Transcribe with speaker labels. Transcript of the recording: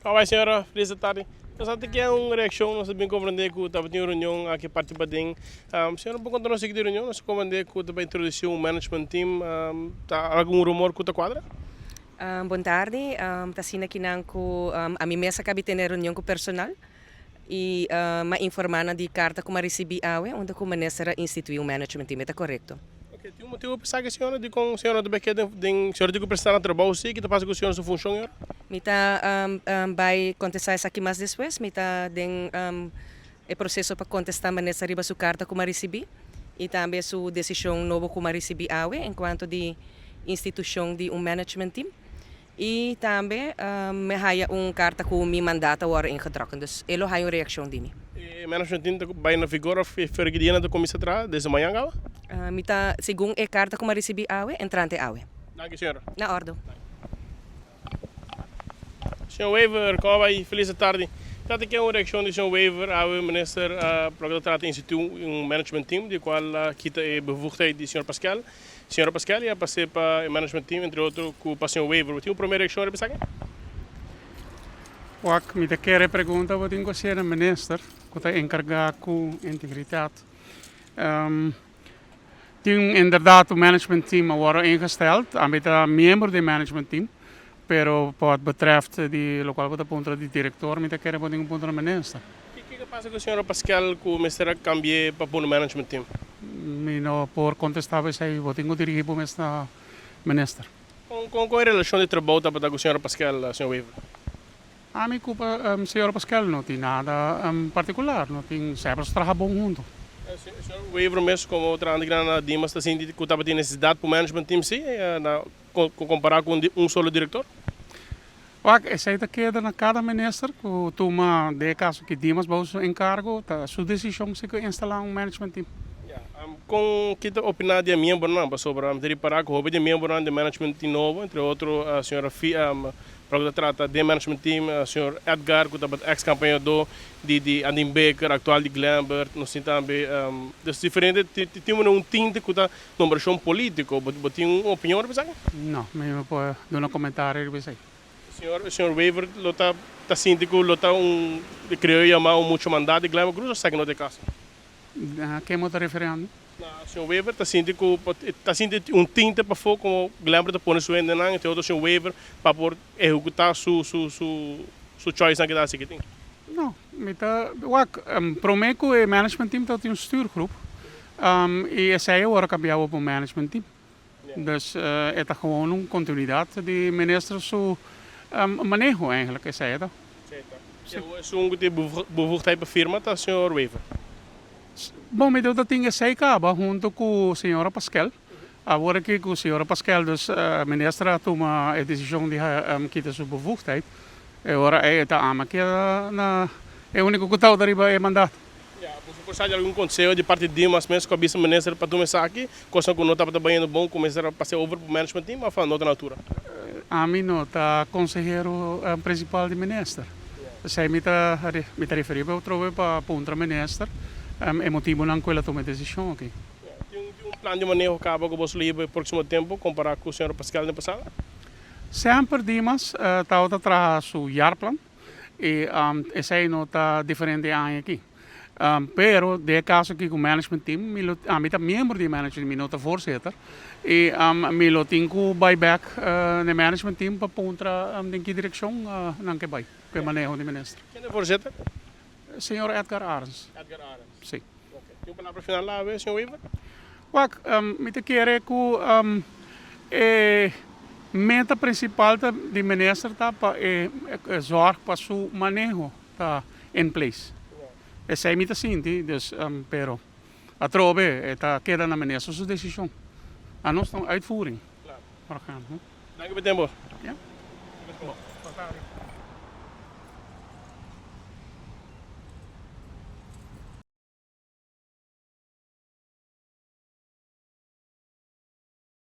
Speaker 1: Kawai señora, feliz tardi. Nos a tin un reaccion, nos a bin comprende cu tabatin un reunion aki parti paden. Señora, por conta nos aki di reunion? Nos a comprende cu ta bay introduci un management team. Ta algun rumor cu ta cuadra?
Speaker 2: Bon tardi. Ta asina kinan cu ami mes a cabi tene reunion cu personal y m'a informa nan di carta cu m'a ricibi awe unda cu minister a institui un management team. E ta corecto.
Speaker 1: Ok, tin un motibu pa esaki señora? Dikon señora no ta bai keda den, señora tin ku presta na trabou si? Ki ta pasa ku señora su funshon ahora?
Speaker 2: Mi ta bai kontestá esaki mas despues. Mi ta den e proseso pa kontestá Vanessa riba su karta ku mi a risibí i tambe su desishon nobo ku mi a risibí awe en kuanto di institushon di un management team. I tambe mi a haya un karta ku mi mandat a wòrdu ingetrokken, dus e lo haya un reakshon di mi.
Speaker 1: E management team ta bai na vigor òf e ferki dia nan ta kuminsá traha desde mañan awe?
Speaker 2: Mi ta, segun e karta ku mi a risibí awe, entrante awe.
Speaker 1: Danki señora.
Speaker 2: Na òrdu.
Speaker 1: Señor Wever, komo bai? Felis tardi. Ta ta ke un reakshon di señor Wever awe minister a loke ta trata institu un management team di kual a kita e bevoegdheid di señor Pascal. Señora Pascal y a pas'é pa e management team entre otro cu pa señor Wever. Bo tin un prome reaccion riba esaki?
Speaker 3: Wak, mi ta kere pregunta bo tin cu hacié na minister cu ta encarga cu integridad. Tin inderdaad un management team a worde ingesteld, ami ta miembro di e management team, pero pa wat betreft di locual bo ta puntra di director mi ta kere bo tin cu puntra na minister.
Speaker 1: Kiko a pasa ku señora Pascal ku mester a kambi'é pa pone management team?
Speaker 3: Mi no por kontestá bo esei, bo tin ku dirigí bo mes na minister.
Speaker 1: Kon kon e relashon di trabou tabata ku señora Pascal, señor Wever?
Speaker 3: Ami ku señora Pascal no tin nada partikular, no tin, semper nos traha bon huntu.
Speaker 1: Señor Wever mes komo trahante grandi na Dimas ta sinti ku tabatin nesesidat pa un management team si, na kompará ku un solo direktor?
Speaker 3: Wak, esei ta keda na kada minister ku tuma den e kaso ki Dimas bou su enkargo, ta su desishon si ku instalá un management team.
Speaker 1: Ya, kon ki ta opiná di e miembronan? Pasobra mi ta ripará ku hopi di e miembronan di e management team nobo, entre otro señora Fi, pa loke ta trata den management team, señor Edgar ku tabata eks kampañadó di di Andin Baker, aktual di Glenbert, nos tin tambe, dus diferente, tin un tinte ku ta Nombrashon politico, bo tin un opinion riba esaki?
Speaker 3: No, mi no por duna comentario riba esaki.
Speaker 1: Señor, señor Wever lo ta ta sinti cu lo ta un creo yama un mucho mandat di Glenbert Croes of esaki no ta e caso?
Speaker 3: Na ken bo ta referiando?
Speaker 1: Na señor Wever ta sinti cu ta sinti un tinte pafó como Glenbert ta pone su hendenan entre otro señor Wever pa por ehecuta su su su su choice nan cu ta haci aki tin.
Speaker 3: No, mi ta wak prome cu e management team ta tin un stuurgroep y esey awor a cambia awor pa un management team. Dus e ta gewoon un continuidad di minister su maneho eigenlijk, esey e ta.
Speaker 1: Si. Esun cu tin bevoegdheid pa firma ta señor Wever.
Speaker 3: Bon, mi ta tin esey caba hunto cu señora Paskel. Awor aki cu señora Paskel dus minister a tuma e decision di kita su bevoegdheid, e ora ey e ta ama keda na e unico cu tawata riba e mandato.
Speaker 1: Ya, boso por sa di algun conseho di parti Dimas mes cu a bisa minister pa tuma esaki, cosnan cu no tabata bayendo bon cu mester a pasa over pa management team of no ta na altura?
Speaker 3: Ami no ta consehero principal di minister. Esey mi ta mi ta referi pa otro pa puntra minister e motibonan cu el a tuma e decision aki.
Speaker 1: Tin un plan di maneho caba cu boso lo hiba e proximo tempo compara cu señor Pascal den pasado?
Speaker 3: Semper Dimas tabata traha su jaarplan y esey no ta diferente e aña aki. Pero den e caso aki cu management team mi lo ami ta miembro di e management team mi no ta voorzitter y mi lo tin cu bay bek na e management team pa puntra den ki direccion nan ke bay cu e maneho di minister.
Speaker 1: Ken ta voorzitter?
Speaker 3: Señor Edgar Arends.
Speaker 1: Edgar Arends.
Speaker 3: Si.
Speaker 1: Ok. Tin un palabra final awe, señor Wever?
Speaker 3: Wak, mi ta kere ku e meta prinsipal ta di minister ta pa e zorg pa su maneho ta in place. Esei mi ta sinti, dus, pero atrobe e ta keda na minister su desishon. Anos ta un uitvoering orgaan.
Speaker 1: Danki pa e tempo.
Speaker 3: Ya. Bo tardi.